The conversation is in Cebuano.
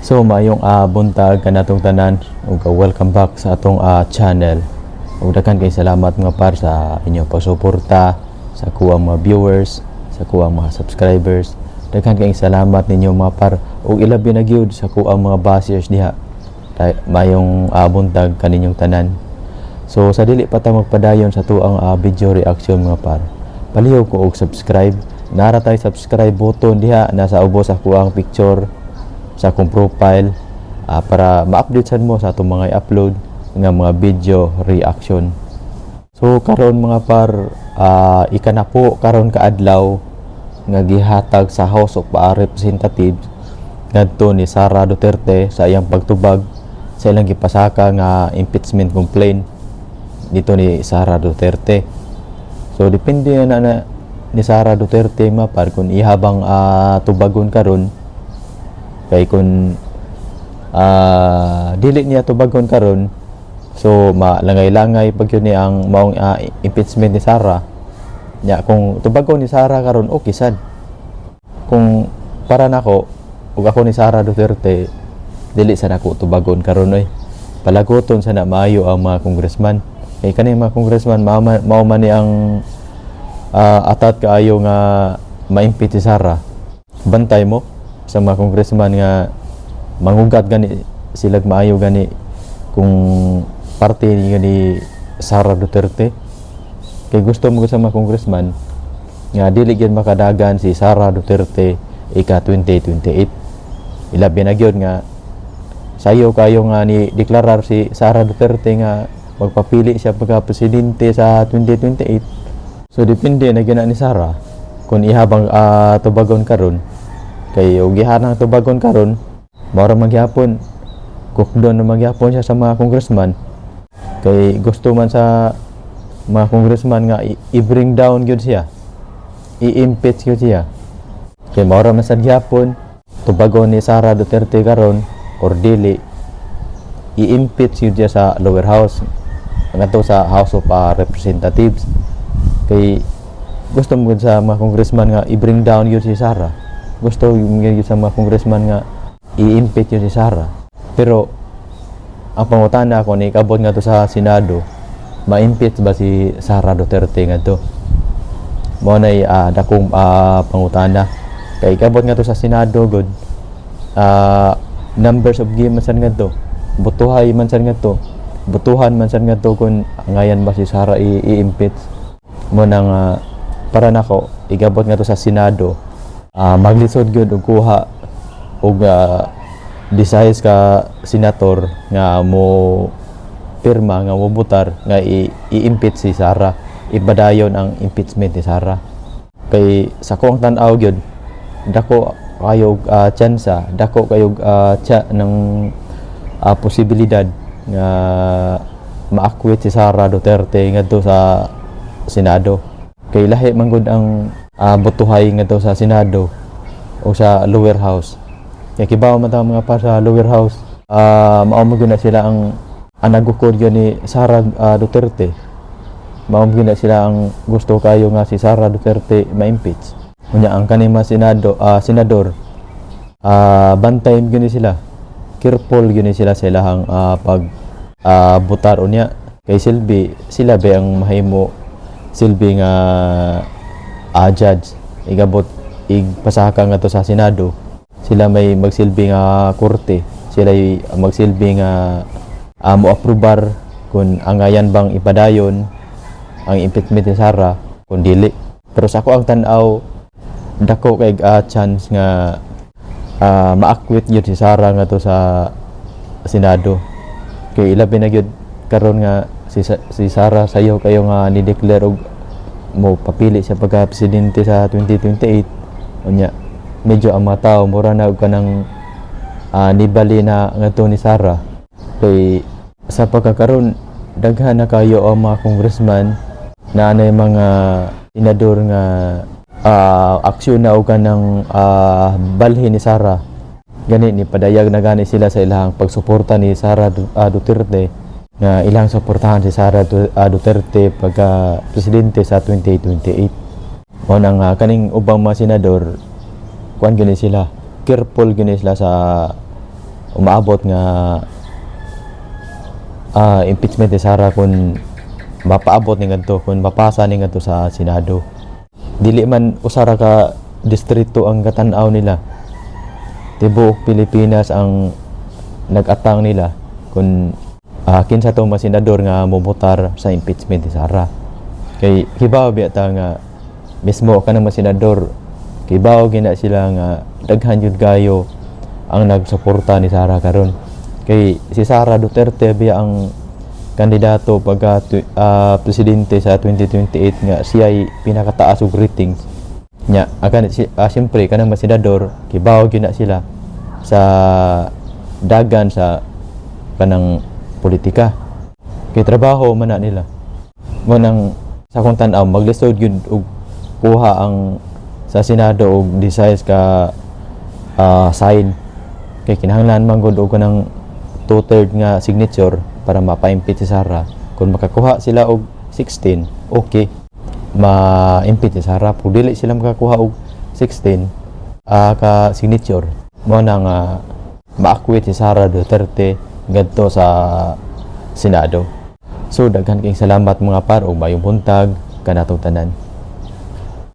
So maayong buntag kanatong tanan ug welcome back sa atong channel. Ug daghan kay salamat, mga par, sa inyong pagsuporta sa kuang mga viewers, sa kuang mga subscribers. Daghan kay salamat ninyo, mga par, ug ilabi na gyud sa kuang mga bashers diha. Maayong buntag kaninyong tanan. So sa dili pa ta magpadayon sa tuang video reaction, mga par, palihog ko og subscribe. Nara tay subscribe button diha nasa ubos sa kuang picture sa akong profile para ma-update sad mo sa atong mga i-upload nga mga video reaction. So karon, mga par, ikanapo karon ka adlaw nga gihatag sa House of Representatives ngadto ni Sara Duterte sa iyang pagtubag sa ilang gipasaka nga impeachment complaint dito ni Sara Duterte. So depende na na ni Sara Duterte, mga par, kung ihabang tubagon karon, kay kung dili niya tubagon karon, so malangay-langay pag yun ni ang maong impeachment ni Sara nya. Kung tubagon ni Sara karon, okay sad. Kung para nako ug ako ni Sara Duterte, dili sa nako tubagon karon oy. Palaguton sa na maayo ang mga congressman, kay kani mga congressman mao man ni ang atat kaayo nga ma-impeach si Sara. Bantay mo sa mga congressman nga mangugat gani sila maayo gani kung parte ni ni Sara Duterte, kay gusto mo sa mga congressman nga dili gyud makadagan si Sara Duterte ika 2028. Ilabi na gyud nga sayo kayo nga ni deklarar si Sara Duterte nga magpapili siya pagka presidente sa 2028. So depende na gyud na ni Sara kung ihabang tubagon karon, kay og ihanang tubagon karon, mao ra magyapon, kukdon na magyapon siya sa mga congressman, kay gusto man sa mga congressman nga i-bring down gyud siya, i-impeach gyud siya. Kay mao ra man sad gyapon, tubagon ni Sara Duterte karon or dili, i-impeach gyud siya sa lower house, ngadto sa House of Representatives, kay gusto mo gyud sa mga congressman nga i-bring down gyud si Sara. Gusto gyud sa mga congressman nga i-impeach gyud si Sara. Pero ang pangutana ako ni kabot nga to sa Senado, ma-impeach ba si Sara Duterte ngadto? Mao nay dakong pangutana, kay kabot nga to sa Senado gud, numbers of game man sad ngadto, botohay man sad ngadto, botohan man sad ngadto kung ngayan ba si Sara i-impeach mo. Nang para nako, igabot nga to sa Senado, maglisod gyud og kuha og disayos ka senator nga mo pirma, nga mo butar nga i-impeach si Sara, ipadayon ang impeachment ni Sara. Kay sa kuang tan-aw gyud, dako kayo tsansa, dako kayo tsa ng posibilidad nga ma-acquit si Sara Duterte ngadto sa Senado, kay lahi man gud ang botohay ngadto sa Senado o sa lower house. Kay kibaw man ta, mga pa, sa lower house, mao man gyud na sila ang nagukod gyud ni Sara Duterte. Mao man gyud na sila ang gusto kayo nga si Sara Duterte ma-impeach. Unya ang kaning mga senador, bantay gyud ni sila, careful gyud ni sila sa ilahang pag butar unya, kay silbi sila ba ang mahimo silbi nga judge igabot igpasaka nga to sa Senado. Sila may magsilbi nga korte, sila magsilbi nga mo aprobar kung angayan bang ipadayon ang impeachment ni Sara kung dili. Pero sa ako ang tan-aw, dako kay chance nga ma-acquit gyud si Sara nga to sa Senado, kay ilabi na gyud karon nga si Sara sayo kayo nga ni declare og mo papili siya pagka presidente sa 2028. Unya medyo ang mga tao mura na og kanang nibali na ngadto ni Sara, kay sa pagkakaron daghan na kayo ang mga congressman na anay mga senador nga aksyon na og kanang balhin ni Sara gani. Ni padayag na gani sila sa ilang pagsuporta ni Sara Duterte, nga ilang suportahan si Sara Duterte pagka presidente sa 2028. Mao nang kaning ubang mga senador, kuan gani sila, careful gani sila sa umaabot nga impeachment ni Sara kung mapaabot ni ngadto, kung mapasa ni ngadto sa Senado. Dili man usa ra ka distrito ang katan-aw nila, tibuok Pilipinas ang nag-atang nila kung kinsa tong mga senador nga mobotar sa impeachment ni Sara. Kay kibaw biya ta nga mismo kanang mga senador, kibaw gina sila nga daghan jud kayo ang nagsuporta ni Sara karon. Kay si Sara Duterte biya ang kandidato pagka presidente sa 2028 nga siya'y pinakataas og ratings nya. Akan si, siyempre kanang mga senador, kibaw gyud na sila sa dagan sa kanang politika kay trabaho man na nila. Mo nang sa akong tan-aw, maglisod gyud og kuha ang sa Senado og decides ka sign kay kinahanglan man gud og kanang two-third nga signature para mapa-impeach si Sara. Kung makakuha sila og 16, okay, ma-impeach si Sara. Kung dili sila makakuha og 16 ka signature, mo na nga ma-acquit si Sara Duterte ngadto sa Senado. So daghan kayong salamat, mga par, ug maayong buntag kanatong tanan.